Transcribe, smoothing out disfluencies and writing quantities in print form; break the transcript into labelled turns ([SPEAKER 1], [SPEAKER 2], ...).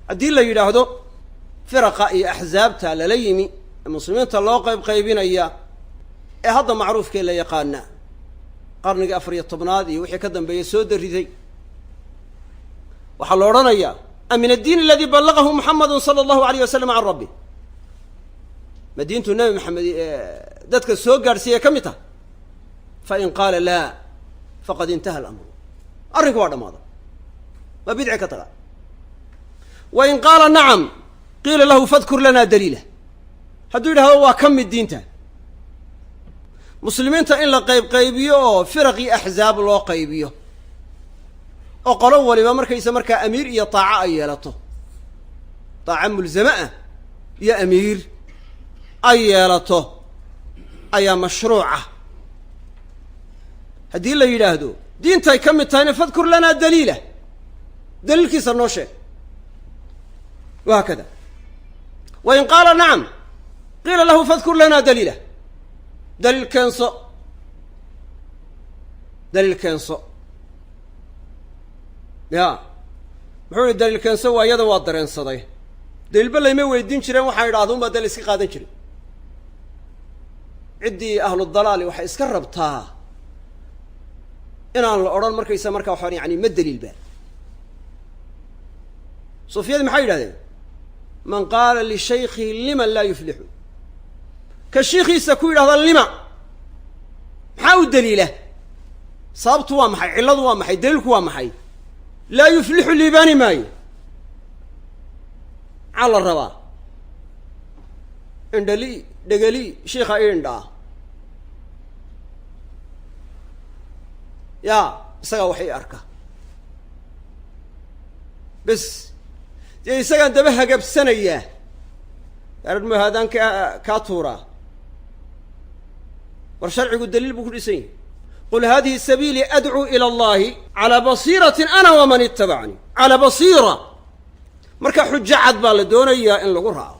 [SPEAKER 1] Haddii la yidhaahdo firaqa iyo axsaabta lala yimi ee muslimiinta loo qayb qaybinaya ee hadda macruufkee la yaqaana qarnigii 14aad iyo wixii ka dambeeyey soo dariday, waxaa la odhanayaa: a min addiin aladi ballagahu muxamadu sala allahu alayh wasalam can rabbi? Ma diintuu Nebi Maxamed dadka soo gaadhsiiya ka mid tahay? Fain qaala laa, faqad intaha alamru, arrinku waa dhamaaday, waa bidci ka taga. Wa in qaala nacam, qiila lahu: fadkur lana daliila. Hadduu yidhahdo waa ka mid diinta, muslimiinta in la qayb qaybiyo oo firaq iyo axzaab loo qaybiyo oo qolo waliba markaysa markaa amiir iyo taaco ay yeelato, taaco mulzame ah iyo amiir ay yeelato ayaa mashruuca, haddii la yidhaahdo diintay ka mid tahayna, fadkur lanaa daliila, daliilkiisa noo sheeg. Wahaakada. Wa in qaala nacam, qiila lahu: fadkur lana daliila, daliil keenso, daliil keenso. Ya muxuu yihi? Daliil keenso waa iyada waa dareensaday. Daliilba layma weydiin jireen, waxaan idhahda un baa dee la iska qaadan jiray. Ciddii ahlu dalaali waxay iska rabtaa inaan la odhan markaysa markaa waxaan yani ma daliilba. Suufiyadii maxay yidhahdeen? Man qaala lishaykhihi lima laa yuflixu. Ka shiikhiisa ku yidhahda lima, maxaa u daliila, sababtu waa maxay, cilladu waa maxay, daliilku waa maxay, laa yuflixu, liibaani maayo. Maxaa la rabaa? Indhali dhegeli shiika i indhaa ya isagaa wax ii arka bes, dee isagaan daba hagabsanayaa, gaararh muhaadaan ka kaa tuuraa. War sharcigu daliil buu ku dhisan yahay. Qul hadihi sabiilii adcuu ila allahi calaa basiiratin ana waman itabacanii. Calaa basiira, marka xujo cad baa la doonayaa in lagu raaco.